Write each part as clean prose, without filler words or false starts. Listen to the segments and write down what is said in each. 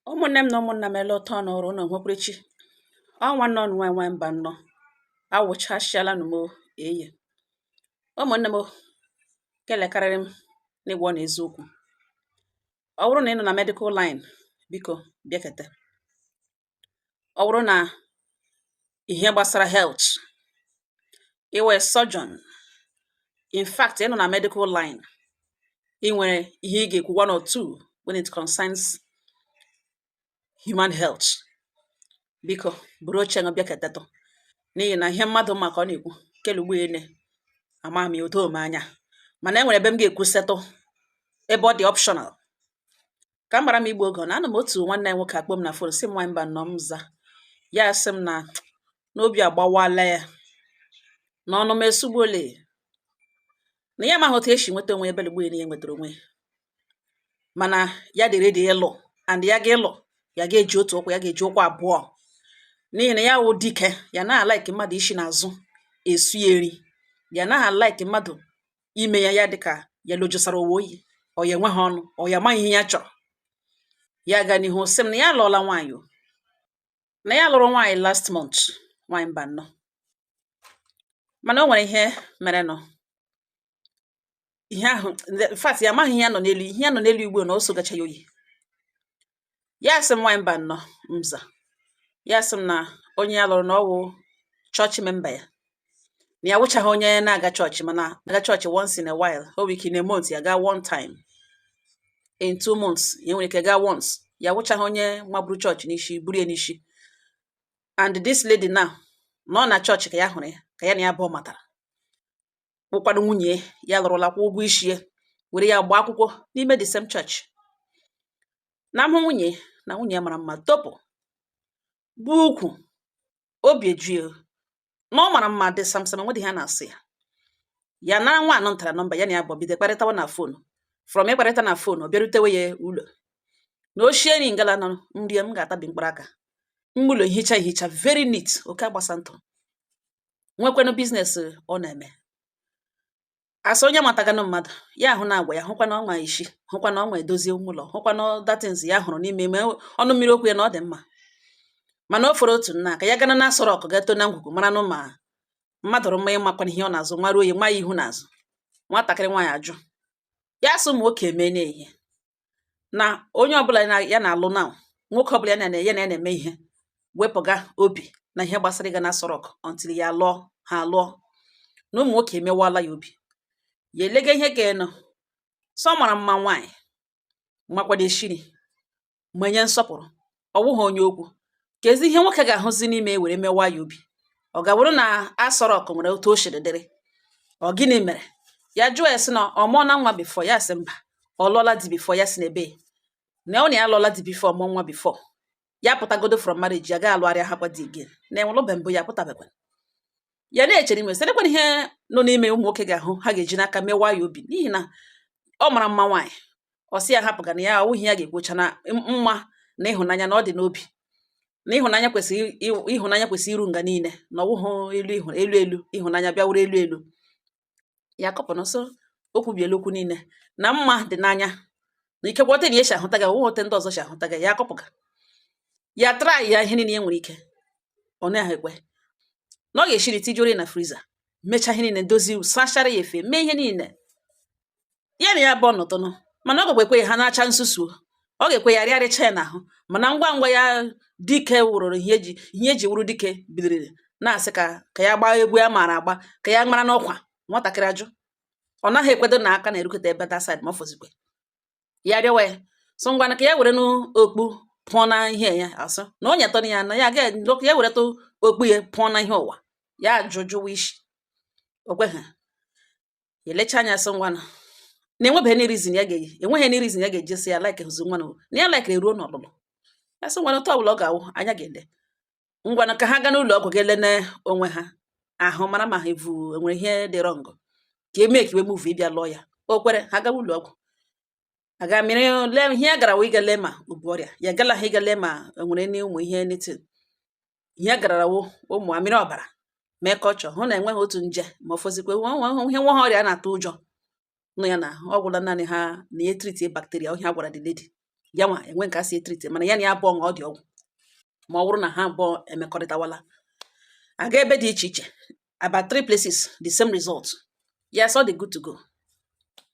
Ụmụnne m na ụmụnna m, ele ụtọ n'ọrụ ụnụ nwekwurechi. Ọ nwanne ọnụ nwaanyị nwaanyị mba nnọọ awụchasịala nụ m eye. Ụmụnne m, kelekarịrị m n'ịgwa na eziokwu. Ọ bụrụ na ị nọ na medical line, biko bịakete. Ọ bụrụ na ihe gbasara health, iwe surgeon, in fact ị nọ na medical line, ị nwere ihe ị ga-ekwu, one or two when it concerns human health, biko buru oche ṅụ bịaketetụ, n'ihi na ihe mmadụ maka ọ na-ekwu kelugbo ene ama m ya odo m anya. Mana e nwere ebe m ga-ekwusetụ, ebe ọ dị optional ka m gbara m igbu oge. Na anụ m otu nwanne ya nwoke akpọ m na phone, sị m, "Nwaanyị mba nnọọ." M za ya, sị m na n'obi agbawala ya na ọnụ m esugbuole, na ya amaghị otu esi nweta onwe ya ebe lugbo ya nwetara onwe ya, mana ya dị ready ịlụ, and ya ga-ịlụ, ya ga-eji otu ụkwụ, ya ga-eji ụkwụ abụọ, n'ihi na ya wụ dike. Ya naghị a-like mmadụ isi n'azụ esu ya eri, ya naghị a-like mmadụ ime ya ya dịka ya lojosara ụwa oyi, ọ ya enweghị ọnụ, ọ ya amaghị ihe ya chọrọ. Ya ga n'ihu sị m na ya alụọla nwaanyị o, na ya lụrụ nwaanyị last month, nwaanyị mba nnọọ, mana o nwere ihe merenụ. Ihe ahụ, in fact, ya amaghị ihe ya nọ n'elu, ihe ya nọ n'elu ugbu a na o sogacha ya oyi. Ya sị m, "Nwaanyị mba nnọọ." Mza ya sị m na onye ya lụrụ na ọ wụ chọọchị member ya, na ya wụchaghị onye na-aga chọọchị, mana aga chọọchị once in a while, o nwere ike in a month ya gaa one time, in 2 months ya nwere ike gaa once. Ya wụchaghị onye maburu chọọchị n'isi, buru ya n'isi. And this lady now nọ na chọọchị ka ya hụrụ ya, ka ya na ya abụọ matara, wụkwanụ nwunye ya lụrụla, kwụ ụgwọ isi ya, were ya gbaa akwụkwọ n'ime the same church. Na mhụ nwunye, na nwunye ya mara mma, topụ bụ ukwu, obi eju ya na ọ mara mma, dị samsam, enwedị ha na-asị ya. Ya nara nwa anọ ntara nọmba ya na ya bụ bido kparịtawa na phone. From ịkparịta na phone, ọ bịarutewe ya ụlọ na ochie nri ngala nọ nri m ga-atabi mkpụrụ aka mgbụlọ, hicha ehicha, very neat, oke agbasa ntụ, nwekwanụ business ọ na-eme. Asị onye mataganụ mmadụ ya ahụ na agwa ya, hụkwa na ọnwa ishi, hụkwa na ọnwa edozie ụlọ, hụkwa na datins ya hụrụ n'ime ime ọnụ mmiri okwu ya na ọ dị mma. Mana o foro otu nna ka ya gana na Aso Rock, ga-eto na ngwugwu, maranụ ma mmadụ rụ mma, ịmakwana ihe ọ na-azụ, nwa ruo ya nwa ya ihu n'azụ. Nwatakịrị nwaanyị ajụ ya, sị ụmụ nwoke eme n'ihe na onye ọbụla ya na-alụ na nwoke ọbụla ya na na-eme ihe, wepụga obi na ihe gbasara ịga na Aso Rock until ya lụọ ha alụọ, na ụmụ nwoke emewala ya obi. Ya elega ihe ga-enu sọ mara mma nwaanyị, makwado eshiri, ma nye nsọpụrụ, ọ wụghị onye okwu. Ka ezi ihe nwoke ga-ahụzi n'ime were mewa ya obi, ọ ga-wụrụ na Aso Rock nwere otu o siri dịrị? Ọ gịnị mere? Ya jụọ ya sị na ọ mụọ na nwa before. Ya sị mba. Ọ lụọla di before? Ya sị na ebe na ọ na ya alụọla di before, mụọ nwa before. Ya pụtagodo from marriage, ya ga alụgharịa hakwa di again, na enwelụbe mbụ ya pụtabekwa. Ya na-echere ime sịdịkwana ihe nọ n'ime ụmụ nwoke ga-ahụ ha ga-eji n'aka mewa ya obi, n'ihi na ọ mara mma nwaanyị. Ọ sị ya hapụga na ya ọwụghị ya ga-ekwocha na mma na ịhụnanya na ọ dị n'obi, na ịhụnanya kwesịrị ịhụnanya kwesịrị iru nga niile, na ọwụghụ elu ịhụ elu elu, ịhụnanya bịa wụrụ elu elu. Ya kọpụnụ sọ o kwubiela okwu niile na mma dị n'anya, na ikekwe ote na ya esi ahụta gị, ọwụghị ote ndị ọzọ si ahụta gị. Ya kọpụga ya, try ya ihe niile ya nwere ike, ọ naghị ekwe. Na ọ ga-eshiri tijuoro ya na freezer, mechaa ihe niile, dozie, sachara ya efe, mee ihe niile ya na ya bụ ọnọdụnụ. Mana ọ gakwa ekwe ya ha na-acha nsusuo, ọ ga-ekwe ya rịarịcha ya n'ahụ. Mana ngwa ngwa ya dike wụrụrụ ihe eji wụrụ dike, bidoro na-asị ka ya gbaa egwu ya maara agba, ka ya mara n'ọkwa. Nwatakịrị ajụ, ọ naghị ekwedo na aka na-erukọta ebe that side. Ma ọ fọzikwe ya rịọwa ya so ngwanụ ka ya were n'okpu pụọ na ihe ya, asụ na o nyetọrọ ya, na ya ga ya weretụ okpu ya pụọ na ihe ụwa. Ya ajụ, jụwa isi, o kweghị. Ya elecha anya, sị ngwanụ na enwebeghị any reason ya ga enweghị any reason ya ga-eji sị ya like hụzi nwanụ, na ya like eruo n'ọlụlụ. Ya sị ngwanụ otu ọbụla ọ ga-awụ anya ga-ele, ngwanụ ka ha gaa n'ụlọ ọgwụ ga elene onwe ha ahụ, mara ma ha evu enwere ihe dị wrong, ka eme ka iwe move ịbịa lụọ ya. O kwere, ha gawa ụlọ ọgwụ, aga mịrị lee ihe ya gara wụ ịga lee ma o bu ọrịa. Ya gala ha ịga lee ma enwere any ụmụ ihe, anything. Ihe ya gara wụ ụmụ amịrị ọbara, mee culture, hụ na enweghị otu nje, ma ọ fọzikwa ihe nwe ha ọrịa a na-atụ ụjọ nụ ya na ọ gwụla. Naanị ha na ya treat bacteria, ihe a gwara the lady. Ya nwa enwe nke a si e-treat, mana ya na ya abụọ ọ dị ọgwụ. Ma ọ bụrụ na ha abụọ emekọrịtawala, aga ebe dị iche iche, about three places, the same result. Yes, ọ dị good to go.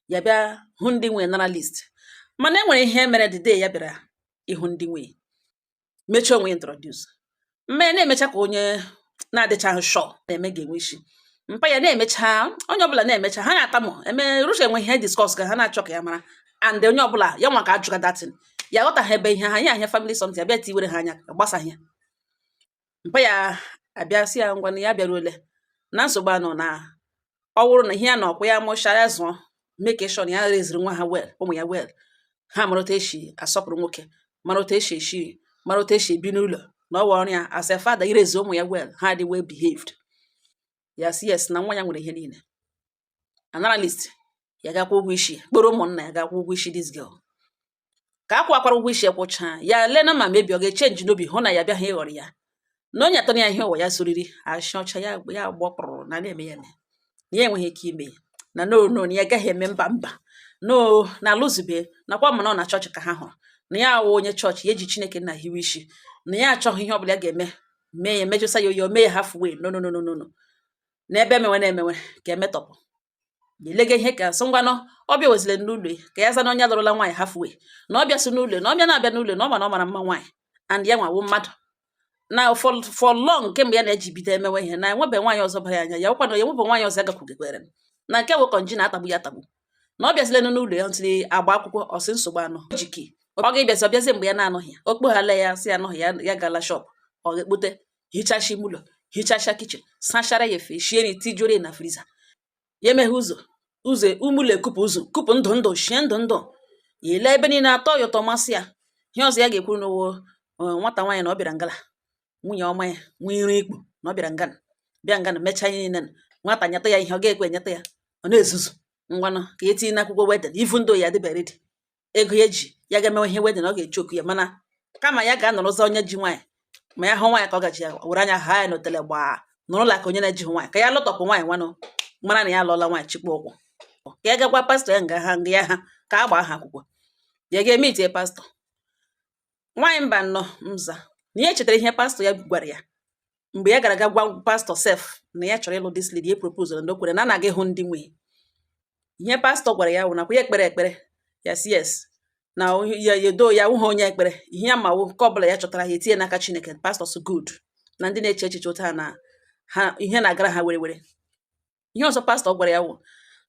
Ya bịa hụ ndị nwe, nara list, mana e nwere ihe mere. The day ya bịara ịhụ ndị nwe, mechie onwe ya introduce, mme na-emecha ka onye na-adịchaghị sure na-eme ga-enwe isi. Mpa ya na-emecha, onye ọbụla na-emecha, ha na-atamụ eme ruche, enwe ihe discuss ka ha na-achọ ka ya mara. And onye ọbụla ya nwa ka ajụga datin, ya aghọtaghị ebe ihe ha ya ahịa family something abịa tiwere ha anya gbasaghị ya. Mpa ya abịa sị ya ngwa, na ya bịaruole na nsogbu anọ, na ọ wụrụ na ihe ya na ọkwa ya mụcha ya zụọ, make sure na ya reziri nwa ha well, ụmụ ya well, ha mara otu esi asọpụrụ nwoke, mara otu esi esi nri, mara otu esi ebi n'ụlọ, na ọwa ọrụ ya as a father irezi ụmụ ya well, ha dị well behaved. Ya sị yes, na nwa ya nwere ihe niile. Anara list, ya gakwa ụgwọ isi, kpọrọ ụmụnna ya gakwa ụgwọ isi this girl. Ka akwa akwara ụgwọ isi kwụcha ya, lena ma mebi ọ ga-echange n'obi, hụ na ya bịaghị ịghọrọ ya, na onye atọ ya ihe ụwa ya soriri ashị ọcha ya, ya gbọpụrụ na na-eme ya eme, na ya enweghị ike ime na no, no, na ya agaghị eme, mba, mba, no, na alụzube nakwa, mana ọ na chọọchị ka ha hụrụ na ya awụ onye chọọchị, ya eji Chineke nna hiwe isi, na ya achọghị ihe ọbụla ya ga-eme mee ya emejụsa ya oyi, o mee ya halfway. No, no, no, no, no, no. Na ebe emewe na-emewe ka emetọpụ ya, elega ihe ka sị ngwanụ, ọbịa wezile n'ụlọ ya ka ya za na onye alụrụla nwaanyị halfway, na ọbịa si n'ụlọ, na ọbịa na-abịa n'ụlọ, na ọ ma na ọ mara mma nwaanyị, and ya nwawo mmadụ na for long kemgbe ya na-eji bido emewe ihe, na enwebe nwaanyị ọzọ bara ya anya, ya nwekwa na ya nwebe nwaanyị ọzọ agakwugekwere, na nke wụ kọnji na-atagbu ya atagbu, na ọ bịazile n'ụlọ ya ntiri agba akwụkwọ ọsị nsogbu anọ jiki ọ ga-ịbịazi, ọbịazie mgbe ya na-anọghị ya, o kpoghala ya, sị ya anọghị ya, ya gala shop, ọ ga-ekpote, hichacha ime ụlọ, hichacha kitchen, sachara ya efe, shie nri, tijuore ya na freezer, ya emeghe ụzọ, ụzọ ume ụlọ, ekupụ ụzọ, kupụ ndụ ndụ, shie ndụ ndụ, ya ele ebe niile, atọ ya ụtọ, masị ya. Ihe ọzọ ya ga-ekwu n'ụwo nwata nwaanyị na ọ bịara ngala, nwunye ọma ya nwee ire ikpu, na ọ bịara ngana, bịa ngana, mechaa ihe niile, nwata nyeta ya ihe ọ ga-ekwe nyeta ya, ọ na-ezuzu. Ngwanụ, ka e tinye n'akwụkwọ wedding, even though ya adịbe ready, ego ya eji ya ga-emewe ihe wedding, ọ ga-echoku ya, mana kama ya ga-anọrọzi onye ji nwaanyị, ma ya hụ nwaanyị ka ọ gaji ya were anya ha ya n'otele gbaa nọrọla ka onye na-ejighị nwaanyị, ka ya lụtọpụ nwaanyị nwanụ, mara na ya alụọla nwaanyị, chịkwa ụkwụ, ka ya gakwa pastọ ya nga ha nga ya ha ka a gbaa ha akwụkwọ, ya ga-eme itie pastọ. Nwaanyị mba nnọọ nza na ihe chetara ihe pastọ ya gwara ya mgbe ya gara aga gwa pastọ sef na ya chọrọ ịlụ this lady, ya propose, na o kwere na a na-aga ịhụ ndị nwe. Ihe pastọ gwara ya wụ nakwa ya ekpere ekpere, ya sị yes, na ya edo ya wụghị onye ekpere, ihe ya ma wụ nke ọbụla ya chọtara ya etinye n'aka Chineke. Pastọ so good na ndị na-eche echiche otu a na ha ihe na-agara ha were were. Ihe ọzọ pastọ gwara ya wụ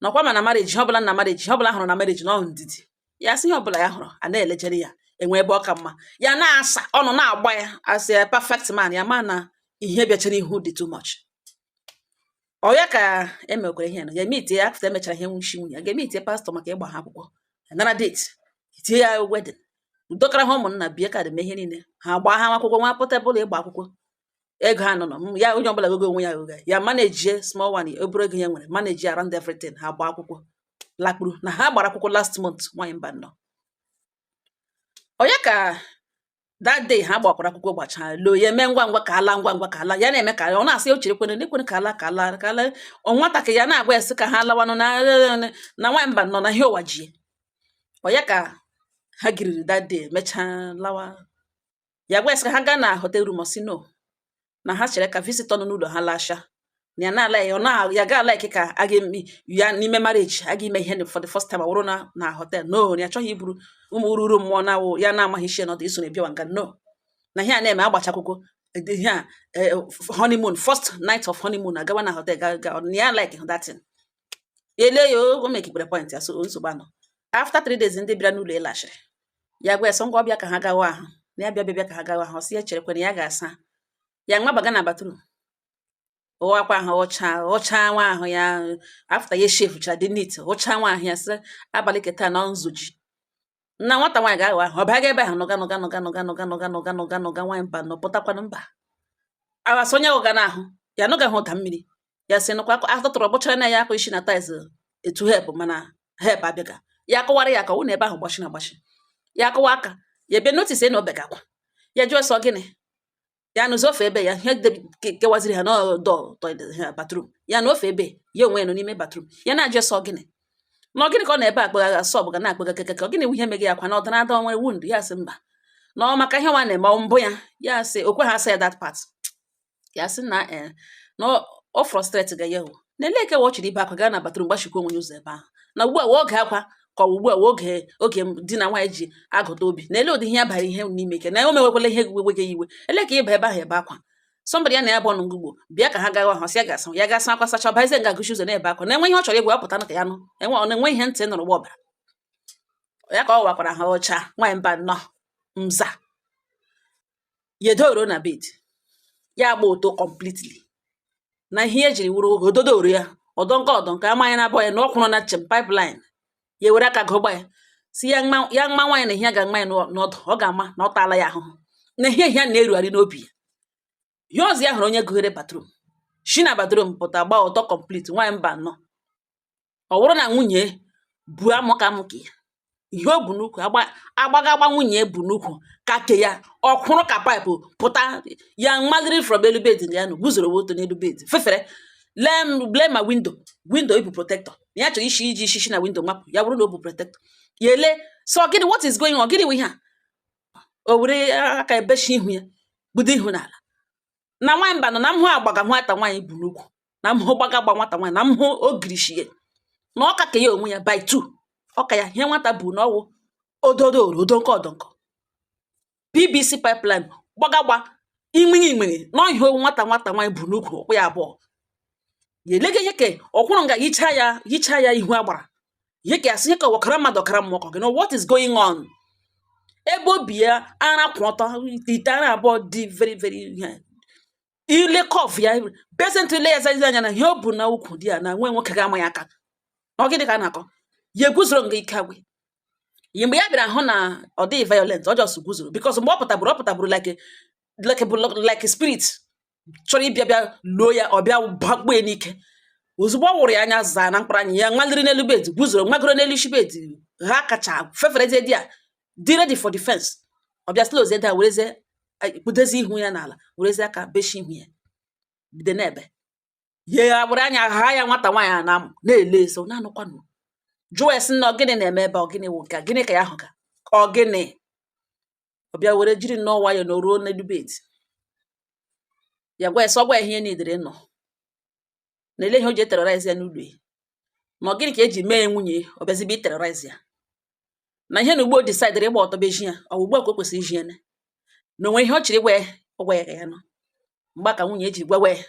na ọkwa ma na marriage, ihe ọbụla na marriage, ihe ọbụla hụrụ na marriage, na ọ ndidi. Ya sị ihe ọbụla ya hụrụ a na-elejere ya enwe ebe ọ ka mma, ya na-asa ọnụ na-agba ya as a perfect man, ya ma na ihe bịachara ihu dị too much. Ọ ya ka emekwara ihe na ya emitie after emechara ihe nwuchi nwunye ya ga-emitie pastọ maka ịgba ha akwụkwọ, nara date, tie ya wedding, udokara ha ụmụnna, bie card, mee ihe niile, ha gbaa ha akwụkwọ, nwa portable ịgba akwụkwọ, ego ha nọ nọ ya, onye ọbụla gogo onwe ya oga ya manage small one, obere ego ya nwere, manage around everything, ha gbaa akwụkwọ, lakpuru na ha gbara akwụkwọ last month. Nwaanyị mba nnọọ, ọ ya ka that day ha gbakwara akwụkwọ, gbachaa loo, ya eme ngwa ngwa ka ala, ngwa ngwa ka ala, ya na-eme ka ọ na-asị o chere kwene na-ekwene ka ala, ka ala, ka ala. Ọ nwata ka ya na-agwa ya sị ka ha lawanụ na nwaanyị mba nọ na ihe ụwa ji. Ọ ya ka ha giriri that day, mechaa lawa, ya gwa ya sị ka ha gaa na hotel room, ọ sị no, na ha chere ka visitor nọ n'ụlọ ha lasha, na ya na-ala ya, ọ na ya ga like ka a ga-eme ya n'ime marriage, a ga-eme ihe for the first time, ọ bụrụ na hotel. No, ya achọghị iburu ụmụ ururu mmụọ na awụ ya na-amaghị isi nọdụ iso na-ebiawa nga. No, na ihe a na-eme agbacha akwụkwọ, ihe a honeymoon, first night of honeymoon, agawa na hotel, ga ga na ya like that thing. Ele ya, o mekikwere point ya, so nsogbu anọ. After 3 days, ndị bịara n'ụlọ ịlashịrị ya, gwa ya sọ ngwa, ọbịa ka ha gawa ahụ, na ya bịa bịa bịa ka ha gawa ahụ. Ọ sị ya cherekwe na ya ga-asa ya, nwabaga na bathroom, ụwakwa ahụ, ụcha ụcha nwa ahụ ya. After ya shefuchara dị neat, ụcha nwa ahụ, ya sị abalị keta na nzuji na nwata nwaanyị ga-aghọ ahụ, ọ baga ebe ahụ, nọga nọga nọga nọga nọga nọga nọga nọga nọga. Nwaanyị mba nọ pụtakwanụ mba awasị onye ụga n'ahụ ya anụgaghị ụda mmiri. Ya sị nụkwa atụtụrụ gbụchara na ya akụ isi na tiles etu help, mana help abịaga. Ya akọwara ya ka ọ wụ na ebe ahụ gbachiri agbachi. Ya akọwa aka ya, bịa notice na obegakwa, ya jụọ sọ gịnị, ya nụzi ofe ebe ya ihe kewaziri ha n'ọdọ toilet ha, bathroom, ya na ofe ebe ya onwe ya nọ n'ime bathroom, ya na-ajụ sọ gịnị. Na ọ gịnị ka ọ na-ebe akpagha asọ bụ ga na-akpagha kekeke? Ọ gịnị wụ ihe mege ya akwa na ọ dara ada, o nwere wound? Ya sị mba, na ọ maka ihe nwa na-eme ọ mbụ ya. Ya sị o kwe ha asa ya that part. Ya sị na na ọ frustrate ga ya o na ele ke ọ chịrị ibe akwa gaa na bathroom, gbachikwa onwe ya ụzọ ebe ahụ. Na ugbu a wee oge akwa, ka ọ ugbu a wee oge di na nwaanyị ji agụta obi na ele ụdị ihe ya bara ihe n'ime ike na o mewekwala ihe wewege ya iwe. Ele ka ịba ebe ahụ ebe akwa, somebody ya na ya bụ ọnụ ngugbo bịa ka ha gawa ahụ, sị ya ga-asa ya, gasa akwa, sacha, bazie nga agụchi ụzọ na-ebe akwa, na-enwe ihe ọ chọrọ ịgwa ya pụta na ka ya nụ enwe ọ na-enwe ihe ntị nụrụ gba ọbara ya ka ọ wakwara ha ọcha. Nwaanyị mba nnọọ nza ya edoro na bed, ya agba ụtọ completely na ihe ejiri wuru oge ododoro ya ọdọ nke ọdọ nke amanya na abụọ ya na ọ kwụrụ na chem pipeline. Ya were aka gụgba ya, si ya mma ya mma nwaanyị na ihe ya ga-ama ya n'ọdụ, ọ ga-ama na ọ taala ya ahụhụ na ihe ihe na-erugharị n'obi ya. Ihe ọzọ ya hụrụ onye gụghere bathroom shi na bathroom pụta gba ọtọ complete. Nwaanyị mba anọ, ọ wụrụ na nwunye bu amụ ka amụ ka ya ihe o bu n'ukwu agbaga agba, nwunye bu n'ukwu ka ke ya ọ kwụrụ ka pipe pụta. Ya mmaliri from elu bed ya nọ guzoro otu n'elu bed fefere lee m lee ma window ibu protector ya chọrọ ishi iji ishishi na window mapụ. Ya bụrụ na o bu protector ya ele so gịnị, what is going on? Gịnị wụ ihe a? O were aka ebechi ihu ya, budo ihu n'ala na nwaanyị mba nọ na mhụ agbaga nwata nwaanyị bu n'ukwu na mhụ gbaga gba nwata nwaanyị na mhụ ogirishie na ọka ka ya onwe ya by two ọka ya ihe nwata bu na ọwụ ododo odo nke ọdọnkọ PVC pipeline gbagagba imini imini n'ọhịa nwata nwaanyị bu n'ukwu ụkwụ ya abụọ. Ya elega ihe ke ọkwụrụ nga hichaa ya, hichaa ya ihu agbara ihe ka asị ihe ka ọkara mmadụ ọkara mmụọ ka gị no, what is going on? Ebe obi ya ara kwụ ọtọ, ite ara abụọ dị very very ihe ile kọf ya pesentị ile ya zazi anya na ihe o bu na ukwu dị ya na nwe nwoke ga-ama ya aka na ọ gịnị ka a na-akọ. Ya eguzoro nga ike agwụ ya. Mgbe ya bịara hụ na ọ dịghị violent, ọ just guzoro, because mgbe ọ pụtaburu like a spirit chọrọ ịbịa bịa loo ya, ọ bịa bakpuo ya n'ike. Ozugbo ọ wụrụ ya anya zaa na mkpụrụ anya ya, nmaliri n'elu bed, guzoro magoro n'elu isi bed, ha kacha feferezie di ya dị ready for defense. Ọ bịa slow da werezie kpudozie ihu ya n'ala, werezie aka bechi ihu ya, bido n'ebe ya agbụrụ anya ha ya. Nwata nwaanyị a na-amụ na-ele so na-anụkwanụ, jụọ ya sị na ọ gịnị na-eme ebe ọ gịnị wụ nke a? Gịnị ka ya hụ ka ọ gịnị? Ọ bịa were jiri nnọọ nwayọọ na o ruo n'elu bed, ya gwa ya sị ọ gwa ya ihe niile nọ na ele ihe o ji eterrorize ya n'ụlọ ya, na ọ gịnị ka eji mee nwunye ọ bịazibe iterrorize ya na ihe na ugbo decidere ịgba ọtọ beji ya. Ọ bụ ugbu a ka o kwesịrị iji ya na onwe ihe ọ chịrị ịgwa ya, ọ gwa ya ka ya nọ mgbe ka nwunye eji gwawa ya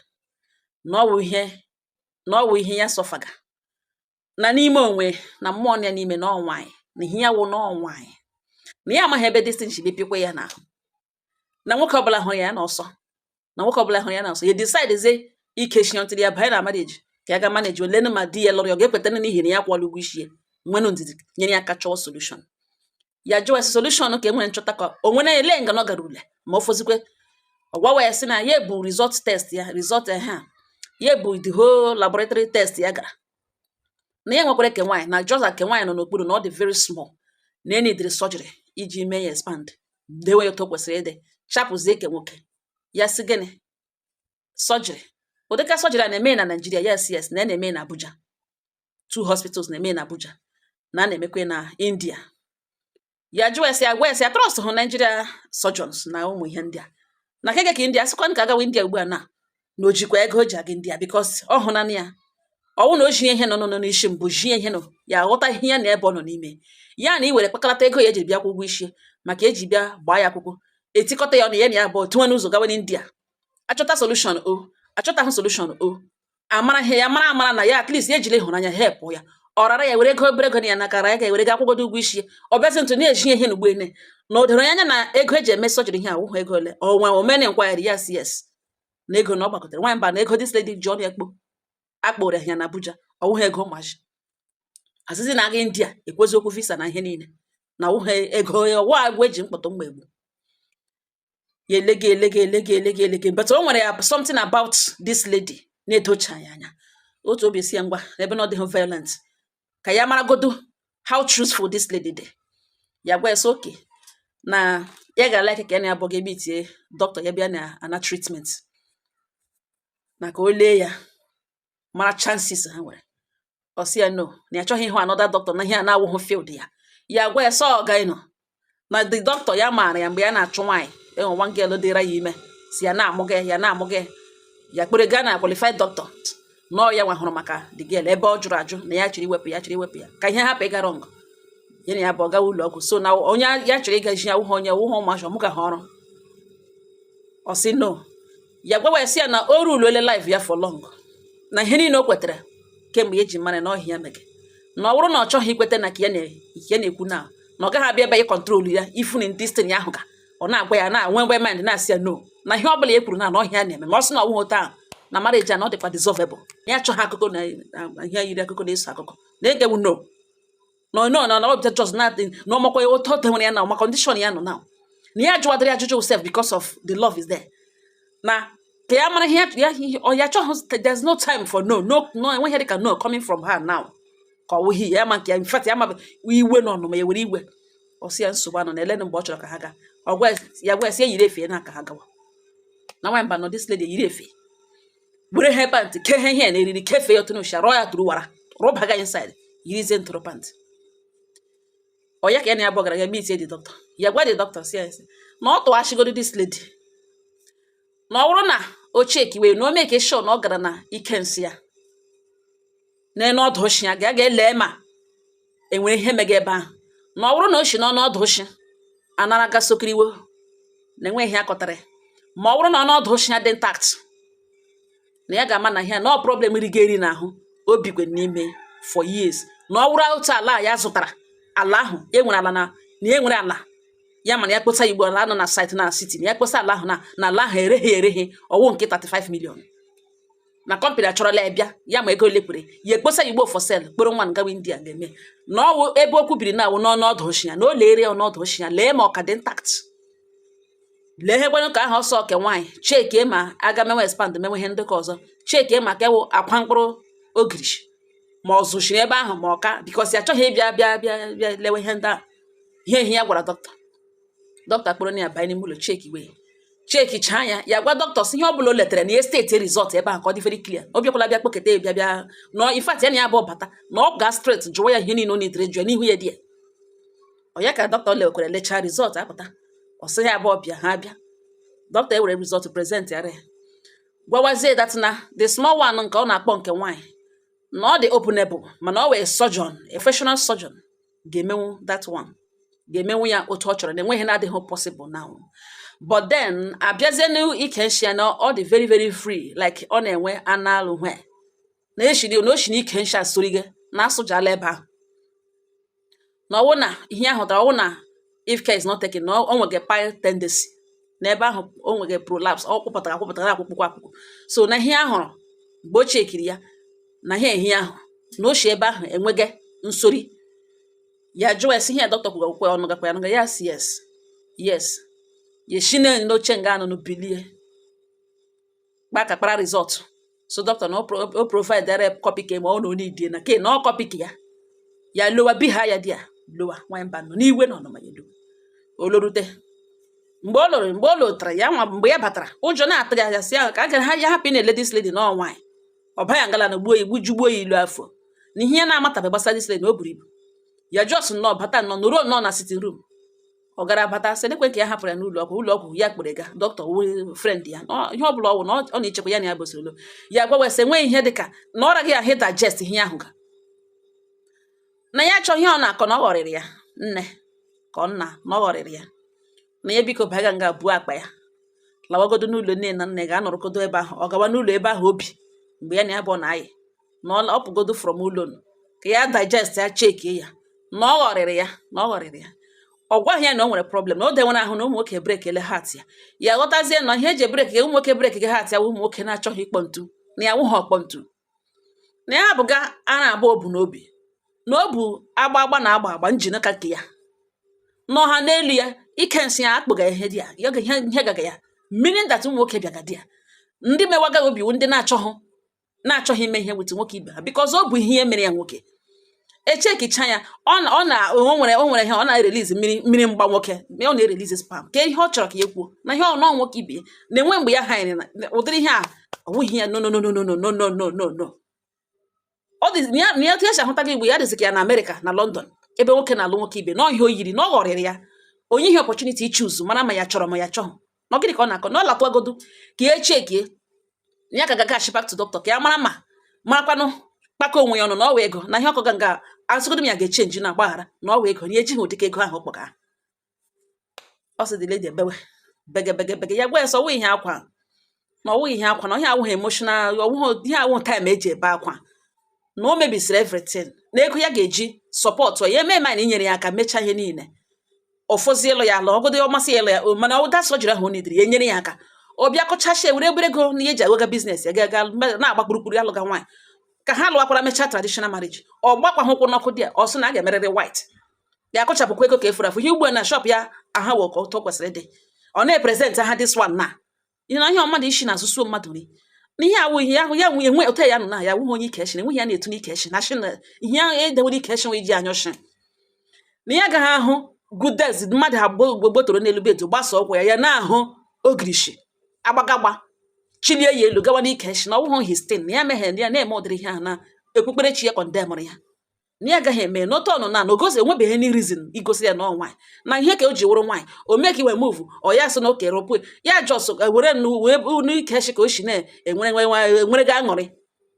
na ọ wụ ihe na ọ wụ ihe ya sọfaga na n'ime onwe na mmụọ ya n'ime na ọ nwaanyị na ihe ya wụ na ọ nwaanyị na ya amaghị ebe this thing si bịa ya n'ahụ, na nwoke ọbụla hụrụ ya n'ọsọ, na nwoke ọbụla hụrụ ya n'ọsọ. Ya decide ikechi until ya banye na marriage ka ya ga manage olenu ma di ya lụrụ ya, ọ ga-ekweta n'ihi na ya kwụọla ụgwọ isi ya, nwenụ ndidi nyere ya aka chọọ solution. Ya jụọ esi solution ka e nwere nchọta ka o nwere ele nga na ọ gara ule ma ọ fọzikwe. Ọ gwawa ya sị na ya bụ result test ya, result ha ya bụ the whole laboratory test ya gara, na ya nwekwara ke nwaanyị na just ke nwaanyị nọ n'okpuru na ọ dị very small, na e neediri surgery iji mee ya expand, dewe ya otu o kwesịrị ịdị, chapụzie ke nwoke. Ya sị gịnị, surgery? Ụdịka surgery a na-eme na Nigeria? Yes, na a na-eme na Abuja, two hospitals na-eme na Abuja, na a na-emekwa na India. Ya jụọ esi, ya gwa esi ya trust hụ Nigeria surgeons na ụmụ ihe ndị a na keke ka India sịkwa ka agawa India ugbu a na o jikwa ego o ji aga India, because ọ hụnanị ya ọwụ na o ji ihe nọ nọ n'isi mbụ ji ihe nọ ya aghọta ihe ya na ebe ọ nọ n'ime ya na i were kpakọlata ego ya eji bịa kwụ ụgwọ isi maka eji bịa gbaa ya akwụkwọ, etikọta ya ọnụ ya na ya abụọ tụnwe n'ụzọ gawa n'India achọta solution. O achọtaghị solution, o amara ihe ya mara amara na ya at least ya ejiri ịhụnanya help ya, ọ rara ya were ego obere ego na ya n'aka ya ga-ewere ga akwụgodo ụgwọ isi. Ọ bịazi ntụ na-eji ihe n'ugbo ene na o doro ya anya na ego eji eme surgery ihe awụghị ego ole ọ nwa omene nkwagharị. Yes, na ego na ọ gbakọtara. Nwaanyị mba na ego this lady ji ọnụ ya kpo akpọrọ ya na Abuja, ọwụghị ego ụmụazị asịsị na-aga India ekwezi okwu visa na ihe niile na ọwụghị ego ọwụ agwụ eji mkpọtụ mgba egbu ya elege elege elege elege elege. But o nwere ya something about this lady na-edocha ya anya. Otu obi si ya ngwa ebe na ọ dịghị violent ka ya maragodo how truthful this lady dị. Ya gwa ya sị okay, na ya ga like ka ya na ya abụọ ga-emeetie doctor ya bịa na ana treatment na ka o lee ya mara chances ha nwere. Ọ sị ya no, na ya achọghị ịhụ another doctor, na ihe a na-awụghị field ya. Ya gwa ya sọ ọ ga-ịnọ na the doctor ya maara ya mgbe ya na-achụ nwaanyị, enwe nwa girl dịra ya ime, si ya na-amụga ya, na-amụga ya, kpere gaa na qualified doctor nọọ ya nwa hụrụ maka the girl, ebe ọ jụrụ ajụ na ya chọrọ iwepụ ya, chọrọ iwepụ ya ka ihe hapụ ịga wrong. Ya na ya bụ ọgawa ụlọ ọgwụ, so na onye ya chọrọ ịga ji ya wụghị onye wụghị ụmụazị ọmụga ha ọrụ. Ọ sị no. Ya gwawa ya sị ya na o ruluole life ya for long, na ihe niile o kwetara kemgbe eji mara na ọhịa ya mege, na ọ bụrụ na ọ chọghị ikweta na ka ya na-ekwu na ọ gaghị abịa ebe ya control ya ifu na destiny ahụ ga ọ na-agwa ya na nwe mind na-asị ya no, na ihe ọ bụla e kwuru na ọhịa na-eme, ma ọ sị na ọ bụghị otu ahụ, na marriage a na ọ dịkwa dissolvable. Ya achọghị akụkọ na ihe yiri akụkọ na-eso akụkọ na egewu no, no, no, no, na ọ just na na ọmakwa otu o nwere ya na ọma condition ya nọ now, na ya jụwadịrị ajụjụ sef because of the love is there, na ka ya mara ihe ya ọ ya chọghị. There's no time for no, no, no. Enweghị dịka no coming from her now, ka ọ wụghị ya ma nke ya. In fact, ya ma iwe nọ ọnụma ya were iwe. Ọ sị ya nsogbu anọ na elenu mgbe ọ chọrọ ka ha gaa. Ọ gwa ya, gwa ya sị ya yiri efe na ka ha gawa. Na nwaanyị mba nọ, this lady yiri efe, were ha pant kee ha ihe na eriri kefee ya otu n'ụsha, rụọ ya tụrụ wara rụbaga inside, yirizie ntụrụ pant. Ọ ya ka ya na ya bụ gara ya meet the doctor. Ya gwa the doctor si ya sị na ọ tụghachigoro this lady, na ọ bụrụ na o chekiwe na o make sure na ọ gara na ike nsị ya n'elu ọdụ oshi ya ga ga-ele ma enwere ihe mega ebe ahụ, na ọ bụrụ na o si n'ọnụ ọdụ oshi anara ga sokiriwo na enweghị ihe akọtara ya, ma ọ bụrụ na ọnụ ọdụ oshi ya dị intact, na ya ga-ama na ihe na ọ problem rigo eri n'ahụ o bikwe n'ime for years, na ọ bụrụ otu ala a ya zụtara, ala ahụ e nwere ala na e nwere ala ya, mana ya kposa igbo ala nọ na site na city, na ya kposa ala ahụ na ala ahụ ereghi ereghi, ọwụ nke 35 million na company achọrọla ya bịa ya, ma ego ole kwere ya ekposa igbo for sale, kpọrọ nwa ngawa India ga-eme na ọwụ ebe okwu biri na awụ n'ọnụ ọdụ oshi ya, na o lere ya ọnọdụ oshi ya, lee ma ọ ka dị intact, lee ihe gwanụ ka ahụ ọsọ ke nwaanyị chekie ma aga menwe expand, menwe ihe ndị ka ọzọ, chekie ma ka ewu akwa mkpụrụ ogirishi ma ọ zụchiri ebe ahụ ma ọ ka, because ya achọghị ịbịa bịa bịa bịa lewe ihe ndị ahụ. Ihe ya gwara dọkịta, dọkịta kpọrọ ya banye n'ime ụlọ, cheki wee chekichaa ya. Ya gwa dọkịta sị ihe ọ bụla o letere na ya state result ebe ahụ ka ọ dị very clear. O bịakwala bịa kpọketa ya bịa bịa nọ. In fact, ya na ya bụ bata na ọ ga straight jụwa ya ihe niile o nitere jụọ n'ihu ya dị ya. Ọ ya ka dọkịta lewekwara, lechaa result apụta, ọ sị ya abụọ bịa, ha bịa. Dọkịta ewere result present yara ya, gwawazie that na the small one nke ọ na-akpọ nke nwaanyị na ọ dị openable, mana ọ wee surgeon, a professional surgeon ga-emenwu that one, ga-emenwu ya otu ọ chọrọ, na enweghị na-adịghị possible now. But then abịazie n'ike nshi ya na ọ dị very very free, like ọ na-enwe anal hwe na eshiri na o shi n'ike nshi asorige na asụjala ebe ahụ, na ọwụ na ihe ahụ tara ọwụ na if care is not taken, na o nwege pile tendency na ebe ahụ, o nwege prolapse, ọ kwụpụtara akwụpụtara akwụkwọ akwụkwọ. So na ihe ahụrụ mgbe o chekiri ya na ihe ehi ahụ na o shi ebe ahụ enwege nsori. Ya jụọ ya sị ihe dọkịta kwuru okwe ọnụ gakwa ya nụ, ya sị yes. Ya esi n'oche nga anọ bilie kpakakpara result, so dọkịta na o provide rep copy ke ma ọ na onye na ke na ọ copy ke ya. Ya lowa bi ha ya di ya lowa nwanyị mba nọ n'iwe na ọnụma. Ya lowa olorute mgbe o loro, mgbe o lotara ya nwa, mgbe ya batara, ụjọ na-atụ ya, ya sị ya ka a gara ha ya hapụ ị na-ele this lady na ọ nwaanyị ọ baya ngala na gbuo ya jugbuo ya ilu afọ na ihe ya na-amatabe gbasara this lady na o buru ibu. Ya just nnọọ bata nnọọ nọruo nnọọ na sitting room, ọ gara bata sị lekwe nke ya hapụrụ ya n'ụlọ ọgwụ. Ụlọ ọgwụ ya kpere ga dọkịta wụ friend ya, ihe ọ bụla ọ wụ na ọ na-echekwa ya na ya bụsoro ya gwa wesị enweghị ihe dịka na ọ raghị ahụ digest ihe ahụ ga na ya achọghị ihe ọ na-akọ na ọ ghọrịrị ya nne ka ọ nna na ọ ghọrịrị ya, na ya biko baga nga buo akpa ya lawagodo n'ụlọ nne na nna ga-anọrọkodo ebe ahụ, ọ gawa n'ụlọ ebe ahụ obi mgbe ya na ya bụ na ayị na ọ pụgodo from ụlọ ka ya digest ya, chekie ya na ọ ghọrịrị ya, na ọ ghọrịrị ya. Ọ gwaghị ya na o nwere problem, na o denwere ahụ na ụmụ nwoke break ele heart ya. Ya ghọtazie na ihe eji break ụmụ nwoke break gị heart ya wụ ụmụ nwoke na-achọghị ịkpọ ntu, na ya wụghị ọkpọ ntu, na ya bụga a na-agba obu n'obi, na o bu agba agba na agba agba njin ka nke ya n'ọha n'elu ya ike nsị ya akpụga ihe dị ya ya ihe ihe gaga ya, meaning that ụmụ nwoke bịaga di ya ndị mewaga obi wụ ndị na-achọghị ime ihe with nwoke ibe ha, because ọ bụ ihe mere ya nwoke echekicha ya ọ na o nwere ihe ọ na-erelease mmiri mmiri mgba nwoke, ọ na-erelease sperm ka ihe ọ chọrọ ka ya kwuo na ihe ọ nọ nwoke ibe ya na-enwe mgbe ya hanyere na ụdịrị ihe a ọ bụghị ya. No, no, no, no, no, no, no, no, no, no, no. Ọ dị na ya na ya otu esi ahụta gị igbo ya dịzị ka ya na Amerịka na London, ebe nwoke na-alụ nwoke ibe na ọhịa o yiri na ọ ghọrịrị ya onye ihe opportunity ichuzu mara ma ya chọrọ ma ya chọghị. Na ọ gịnị ka ọ na-akọ na ọ latụagodu ka ya echekie na ya ka gagachi back to doctor, ka ya mara ma marakwanụ kpakọ onwe ya ọnụ na ọwa ego na ihe ọkọga nga asịgodo m ya ga-echange na agbaghara na ọwa ego na ya ejighị ụdịka ego ahụ kpọga. Ọ sị the lady ebewe bege bege bege. Ya gwa ya sọ ọwụ ihe akwa na ọwụ ihe akwa na ihe awụghị emotional, ọwụghị ihe awụ time eji ebe akwa, na o mebisiri everything, na ego ya ga-eji support ya eme ma na inyere ya aka mechaa ihe niile ọfọzie ịlụ ya ala ọgọdọ ọ masị ya ịlụ ya o, mana ọ da surgery ahụ o nidiri ya enyere ya aka. Ọ bịa kọchachia were obere ego na ihe eji agwaga business ya ga ga na-agba kpurukpuru alụga nwaanyị ka ha lụwakwara mechaa traditional marriage. Ọ gbakwa ha ụkwụ n'ọkụ dị ya, ọ sị na a ga-emerịrị white. Ya akọchapụkwa ego ka efuru afụ ihe ugbu a na shop ya aha wụ ka ụtọ kwesịrị ịdị. Ọ na-epresent ha this one na ihe na ihe mmadụ isi na-azụ suo mmadụ nri na ihe awụ ihe ahụ ya nwe enwe otu ya nọ na ya awụghị onye ike eshi na enweghị ya na-etu n'ike eshi na shi na ihe ahụ edewere ike eshi nwe iji anyụ shi na ya agaghị ahụ goodness mmadụ abụọ gbotoro n'elu bed gbasa ọgwụ ya ya na-ahụ ogirishi agbagagba chilie ya elu gawa n'ike eshi na ọwụghị his thing, na ya meghe ya na-eme ụdịrị ihe ahụ na okpukperechi ya condemnụrụ ya, na ya agaghị eme n'otu ọnụ na ogosi enwebeghị any reason igosi ya na ọ nwaanyị na ihe ka o ji wụrụ nwaanyị o mee ka iwe move ọ ya sị na oke rụpụ ya just were nnu wee n'ike eshi ka o si na-enwere nwe nwere ga aṅụrị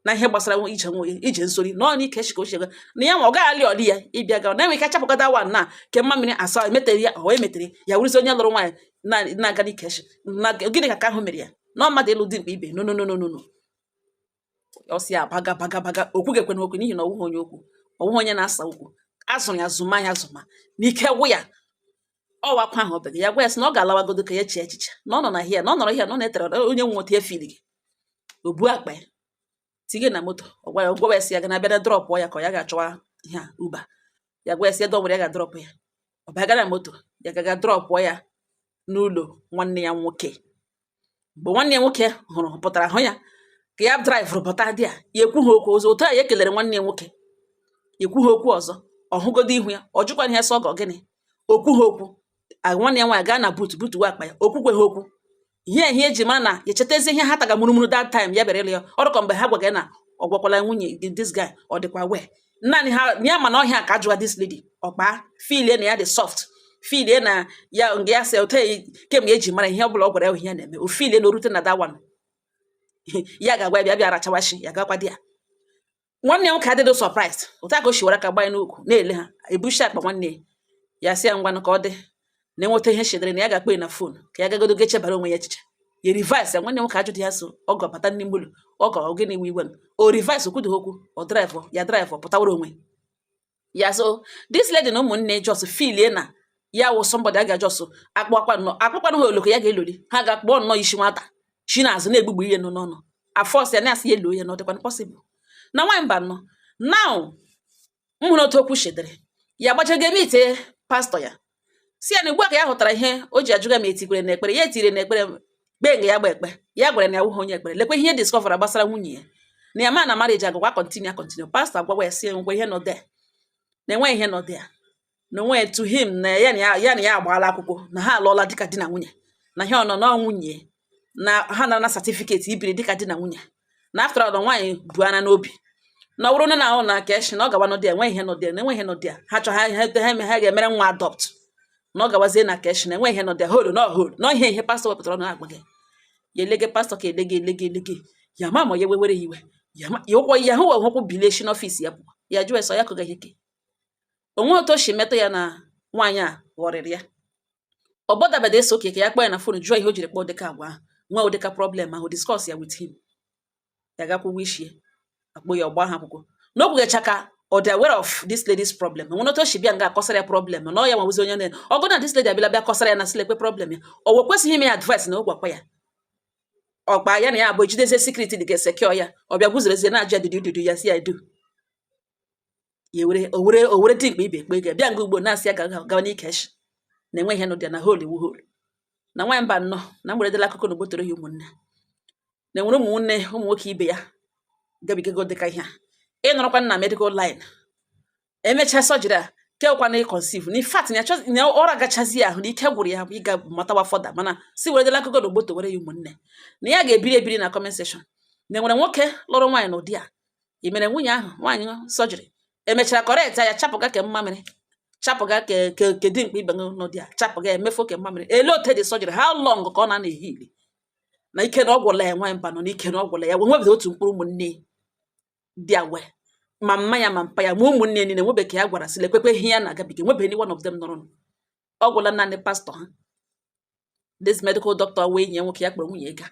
na ihe gbasara ije nwe ije nsori na ọ n'ike eshi ka o si ega na ya nwa ọ gaghị alị ọlị ya ịbịa ga na enwe ike achapụkọta wa na ke mma mmiri asa emetere ya ọ emetere ya wụrụzi onye lụrụ nwaanyị na-aga n'ike eshi na gịnị ka ahụ mere ya na ọ mmadụ ịlụ di mkpa ibe. No, no, no, no, no, no. Ọ sị ya baga baga baga okwu ga-ekwe n'okwu n'ihi na ọwụghị onye okwu, ọwụghị onye na-asa okwu. Azụrụ ya zụma ya zụma n'ike gwụ ya ọwa akwa ahụ obere ya gwa ya sị na ọ ga-alawagodo ka ya chee echiche na ọ nọ na hia na ọ nọrọ hia na ọ na-etere onye nwe otu efili gị o bu akpa ya tinye na moto. Ọ gwa ya, ọ gwa ya sị ya ga na bịa na drop ya ka ọ ya ga-achọwa ihe a Uber. Ya gwa ya sị ya dọwere ya ga-drop ya. Ọ baga na moto ya gaga drop ya n'ụlọ nwanne ya nwoke. Mgbe nwanne ya nwoke hụrụ pụtara hụ ya ka ya driverụ pụta dị a, ya ekwu ha okwu ọzọ otu a ya ekelere nwanne ya nwoke, ekwu ha okwu ọzọ. Ọ hụgodo ihu ya, ọ jụkwana ya sị ọgọ gịnị okwu ha okwu a. Nwanne ya nwaanyị gaa na boot butuwe akpa ya, okwukwe ha okwu ihe ihe eji mara na ya echetazi ihe ha taga mụrụmụrụ that time ya bịara ịlụ ya ọrụ mgbe ha gwaga ya na ọ gwakwala nwunye this guy ọ dịkwa wee naanị ha ya ma na ọhịa ka ajụwa this lady ọkpa feelie na ya dị soft, feelie na ya nga ya sị otu kemgbe eji mara ihe ọ bụla ọ gwara ya ihe ya na-eme o feelie na o rute na that one ya ga-agwa ya bịa bịa rachawashi ya gakwa di ya. Nwanne ya nwoke adịghị surprised otu a ka o si were aka gbanye n'ukwu na-ele ha ebushi akpa. Nwanne ya sị ya ngwanụ ka ọ dị na enweta ihe shedere na ya ga-akpọ ya na phone ka ya gagodo ga-echebara onwe ya echiche. Ya reverse ya. Nwanne nwoke ajụdị ya so ọgọ bata n'ime ụlọ ọgọ gịnị nwe iwe o reverse okwudo okwu o drive ya drive pụtawara onwe ya. So this lady na ụmụnne just feelie na ya wụ somebody a ga-just akpọkwa nnọọ akpọkwanụ ha oloko ya ga-eloli ha ga-akpọ nnọọ isi nwata chi n'azụ na-egbugbu ihe nọ n'ọnụ afọs ya na-asị ya eluo ya na ọ dịkwanụ possible na nwaanyị mba nnọọ. Now m hụrụ otu okwu shedere ya gbachego ebe ite pastor ya si ya na ugbu a ka ya hụtara ihe o ji ajụga ma etikwere na ekpere ya etiri na ekpere kpee nga ya gba ekpe ya gwara na ya wụghị onye ekpere. Lekwe ihe discover gbasara nwunye ya na ya ma na marriage agakwa continue continue. Pastor agwawa ya si enwekwa ihe nọ there na enweghị ihe nọ there na onwe to him na ya na ya ya na ya agbaala akwụkwọ na ha alụọla dịka di na nwunye na ihe ọnọ na nwunye na ha nara na certificate ibiri dịka di na nwunye na after all nwaanyị bu ana n'obi na ọ bụrụ na na ahụ na keshi na ọ gawa nọdị ya enweghị ihe nọdị ya na enweghị ihe nọdị ya ha chọ ha ha ha ha ga-emere nwa adopt na ọ gawazie na keshi na enweghị ihe nọdị ya holu na holu na ihe ihe pastor wepụtara ọnụ agwa gị ya elege pastor ka elege elege elege ya ma ma ya wewere ya iwe ya ma ya ụkwụ ya hụ hụkwụ bilie shi n'office ya pụọ. Ya jụọ ese ya kụga ihe ke onwe otu o si metụ ya na nwaanyị a ghọrịrị ya. Ọ bọdabede eso oke ka ya kpọọ ya na phone jụọ ihe o jiri kpọọ ụdịka agwa ahụ nwee ụdịka problem ahụ, discuss ya with him. Ya gakwa ụgwọ isi ya akpọ ya ọgba ha akwụkwọ na o kwugecha ka ọ dị aware of this lady's problem nwere otu o si bịa nga akọsara ya problem na ọ ya nwawụzi onye na ọgụ na this lady abịala bịa kọsara ya na silekwe problem ya o wekwesịghị ime ya advice na ọ gwakwa ya ọkpa ya na ya abụ ejidezie secret dị ga-esecure ya. Ọ bịa guzorezie na-ajụ ya dudu dudu ya si ya edu ya were o were o were dimkpa ibe ekpe ego bịa nga ugbo na-asị ya gawa n'ike shi na enwe ihe nọ dị ya na hole iwu hole na nwaanyị mba nnọọ na mgberedela akụkọ na ogbotoro ya ụmụnne na enwere ụmụnne ụmụ nwoke ibe ya gabigago dịka ihe a ịnọrọkwa na medical line emechaa surgery a kekwa na conceive na in fact na na ọra gachazi ahụ na ike gwụrụ ya ịga matawa fọda mana si weredela akụkọ na ogboto were ya ụmụnne na ya ga-ebiri ebiri na comment section na enwere nwoke lụrụ nwaanyị n'ụdị a. I mere nwunye ahụ nwaanyị surgery emechara correct ya, chapụga ke mmamịrị, chapụga ke dimkpa ibe nọ dị ya, chapụga emefu ke mmamịrị. Ele ote dị surgery, how long ka ọ na-ana ehili na ike na ọgwụla ya? Nwaanyị mba nọ n'ike na ọgwụla ya, wee nwebeghị otu mkpụrụ ụmụnne dị awe, ma mma ya, ma mpa ya, ma ụmụnne niile nwebe ka ya gwara sị lekwekwe ihe ya na-agabiga. Nwebeghị one of them nọrọ. Ọ gwụla naanị pastọ ha, this medical doctor, wee enyi ya nwoke ya kpọrọ nwunye ga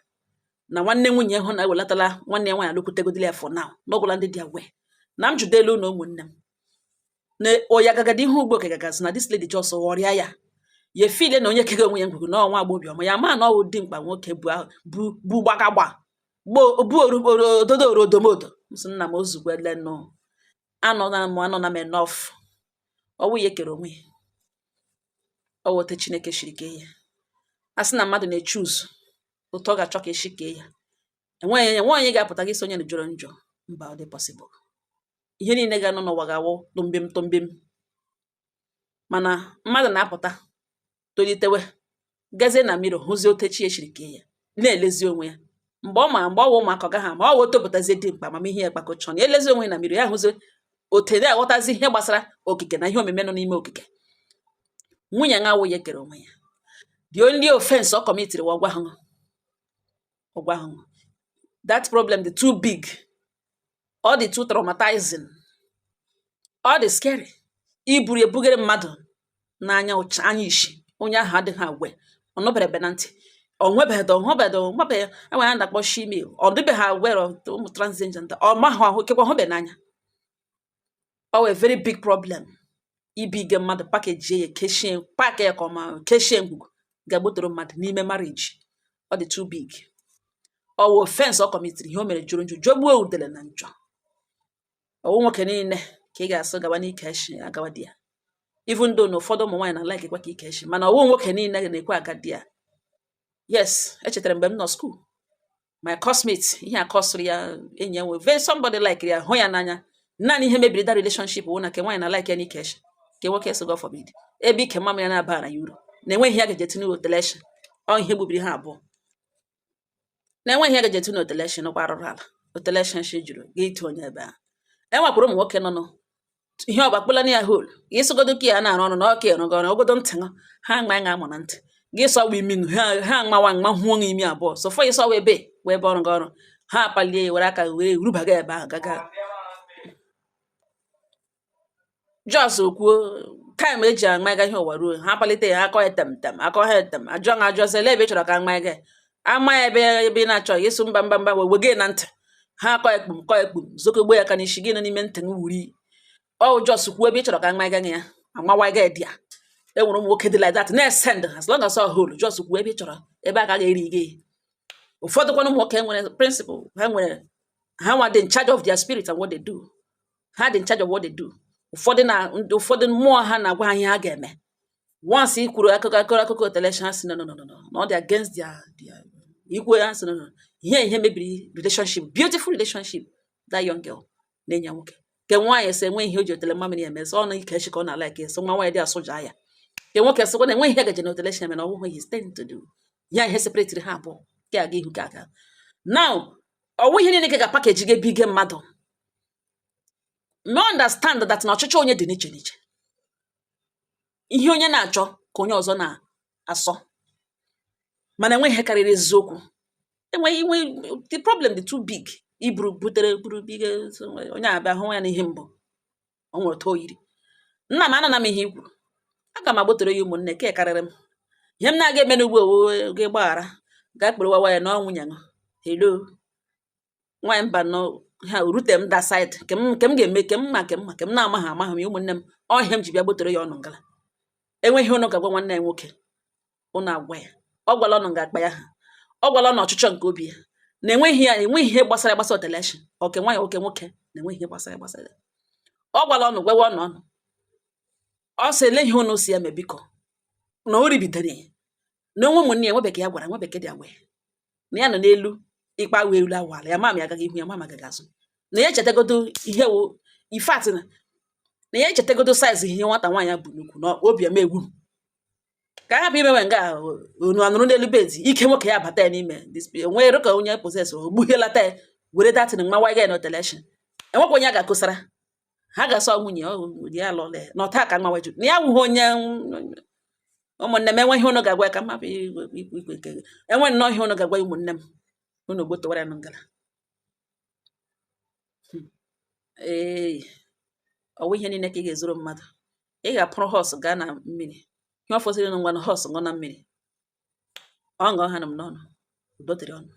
na nwanne nwunye hụ na ewelatala nwanne ya nwaanyị alụkwutegodili ya for now. Na ọgwụla ndị dị awe na m judelu na ụmụnne m na oya gagada ihe ugbo kegagazi na this lady just ghọrịa ya, ya efile na onye kege onwe ya ngwugwu na ọnwa agba obiọma ya, ma na ọwụ dimkpa nwoke bụ bu bu gbagagba gbo bu oru ododo orodomodo. M sị nna m ozukwele nụ, anọ na m, anọ na m enough. Ọwụ ya kere onwe ya, ọwụ ote Chineke shiri kee ya. A sị na mmadụ na-echuzu otu ọ ga-achọ ka esi kee ya. Enweghị onye ga-apụta gị sị onye jọrọ njọ. Mba, ọ dị possible? Ihe niile ga-anọ n'ụwa ga-awụ tụmbim tụmbim, mana mmadụ na-apụta tolitewe, gazie na mirror, hụzie ote chi eshiri kee ya, na-elezi onwe ya. Mgbe ọ ma, mgbe ọ wụ ụmụaka, ọ gaghị ama. Ọ wụ topụtazie dimkpa, amamihe ya kpakọcha ọnụ, elezi onwe ya na mirror, ya hụzie ote, na-aghọtazi ihe gbasara okike na ihe omeme nọ n'ime okike. Nwunye nwa awụ ya kere onwe ya. The only offense ọ commitiri wa ọgwa ahụ, ọgwa ahụ. That problem dị too big, ọ dị too traumatizing, ọ dị scary iburu ebugere mmadụ n'anya ụcha anya ishi. Onye ahụ adịghị agwe, ọ nụbere na ntị, ọ nwebeghị, ọ hụbeghị, ọ nwebeghị enwe ya na-akpọ shemale, ọ dịbeghị aware of ụmụ transgender, ọ mahụ ahụ kekwa hụbe n'anya. Ọ wee very big problem ibige mmadụ, package ya, keshie, pack ya ka ọma, keshie ngwugwu ga-agbotoro mmadụ n'ime marriage. Ọ dị too big. Ọ wụ offense ọ commitiri, ihe o mere jụrụ njọ, jọgbuo udele na njọ. Ọwụ nwoke niile ka ị ga-asị gawa n'ike eshi agawa di ya, even though na ụfọdụ ụmụ nwaanyị na like kwa ka ike eshi, mana ọwụ nwoke niile na-ekwe aga di ya. Yes, echetara mgbe m nọ school, my coursemate, ihe a kọsịrị ya enyi ya nwe very somebody like ya, hụ ya n'anya. Naanị ihe mebiri that relationship wụ na ke nwaanyị na like ya n'ike eshi, ke nwoke sị God forbid, ebe ike mama ya na-aba na ya uru, na-enweghị ihe a ga-eji etinye oteleshin. Ọ ihe gbubiri ha abụọ, na-enweghị ihe a ga-eji etinye oteleshin kwa arụrụ ala oteleshin shi juru gị ite onye ebe ahụ. E nwekwara ụmụ nwoke nọ nụ ihe ọgba kpụla na ya hol ịsịgodo ka ya na-arụ ọrụ na ọka ịrụgo ọrụ ogodo ntị ṅụ ha mgba ṅa amụ na ntị gị sọwa imi ha, ha mawa nma hụọ imi abụọ sọfọ ịsọwa ebe wee ebe ọrụ gị ọrụ ha apalie ya, were aka were rubaga ebe ahụ gaga jos kwuo time eji amaga ihe ụwa ruo ha palite ya, akọ ya tem tem, akọ ha tem, ajụọ ha ajụọ sị ele ebe ị chọrọ ka amaga ya, ama ya ebe ebe ị na-achọghị ịsụ mba mba mba, wee wege na ntị ha, akọ ya kpum, kọ ya kpum, zokogbo ya aka n'isi gị nọ n'ime ntị wuri ọ. Jos kwuo ebe ị chọrọ ka amaga ya, amawa ga dị ya. E nwere ụmụ nwoke dị like that na-esend, as long as ọ hol jos kwuo ebe ị chọrọ, ebe a ka a ga-eri gị. Ụfọdụ kwanụ ụmụ nwoke nwere principle ha nwere, ha nwa dị in charge of their spirit and what they do. Ha dị in charge of what they do. Ụfọdụ na ụfọdụ mmụọ ha na-agwa ha ihe ha ga-eme. Once i kwuru akụkọ otelesha, ha sị no, no, no, no, no, na ọ dị against their ikwu ya. Ha sị no, no, ihe mebiri relationship, beautiful relationship that young girl na-enye nwoke nke nwaanyị sị enwe ihe o ji otele mmamịrị eme, sọ ọ na ike echi ka ọ na-ala eke sị nwa nwaanyị dị asụja ya. Nke nwoke sịkwa na enweghị ihe gaje na otelesha eme, na ọwụghị his thing to do ya. Ihe separatiri ha abụọ nke aga ihu ka aga now. Ọwụ ihe niile ka ga package gị bige mmadụ me. Understand that na ọchịchọ onye dị n'iche n'iche, ihe onye na-achọ ka onye ọzọ na-asọ, mana enweghị ihe karịrị eziokwu. Enweghị inwe the problem dị too big iburu butere buru bige onye abịa hụ ya n'ihe mbụ o nwere otu o yiri. Nna m, anana m ihe i kwuru, aga m agbotere ya ụmụnne ke karịrị m. Ihe m na-aga eme n'ugbo owo gị gbaghara gaa kpere wawa ya na ọ nwunye ṅụ. Hello, nwaanyị mba nọ ha rute m that side nke m ga-eme ke m ma ke m ma ke m na-amaghị amaghị m ya. Ụmụnne m, ọ ihe m ji bịa gbotere ya ọnụ ngala. Enweghị ụnụ ga-agwa nwanne ya nwoke, ụnụ agwa ya. Ọ gwala ọnụ ga-akpa ya ha, ọ gwala ọnụ ọchịchọ nke obi ya na enweghị ya, enweghị ihe gbasara gbasa oteleshin oke nwaanyị oke nwoke, na enweghị ihe gbasara gbasara ya. Ọ gwala ọnụ gwawa ọnụ ọnụ ọ sị ele ihe ụnụ si ya mee, biko, na o ribidere ya na onwe ụmụnne ya nwebeke ya gwara nwebeke dị agwa ya na ya nọ n'elu ịkpa wee elu awala ya, ma ya agaghị ihu ya, ma agaghị azụ, na ya echetagodo ihe wụ ifat na ya echetagodo size ihe nwata nwaanyị bụ n'ukwu na obi eme egwu ka a hapụ imewe nga onu anụrụ n'elu bed ike nwoke ya bata ya n'ime nwere ka onye possess o gbuhielata ya, were datin nwa ya na oteleshin. Enwekwa onye a ga-akosara ha, ga-asọ nwunye ọ ya alụọla ya na ọta ka nwa weju na ya wụghị onye. Ụmụnne m, enwe ihe unu ga-agwa ya ka mma ikwu ikwe nke enwe nnọọ ihe unu ga-agwa ya. Ụmụnne m, unu gbotowara ya ngala. Ee, ọwụ ihe niile ka ị ga-ezoro mmadụ. Ị ga-apụrụ horse gaa na mmiri, ihe ọ fọziri ngwa na horse ṅụọ na mmiri. Ọ ṅụọ ha nọ m n'ọnụ. Udo dịrị ọnụ.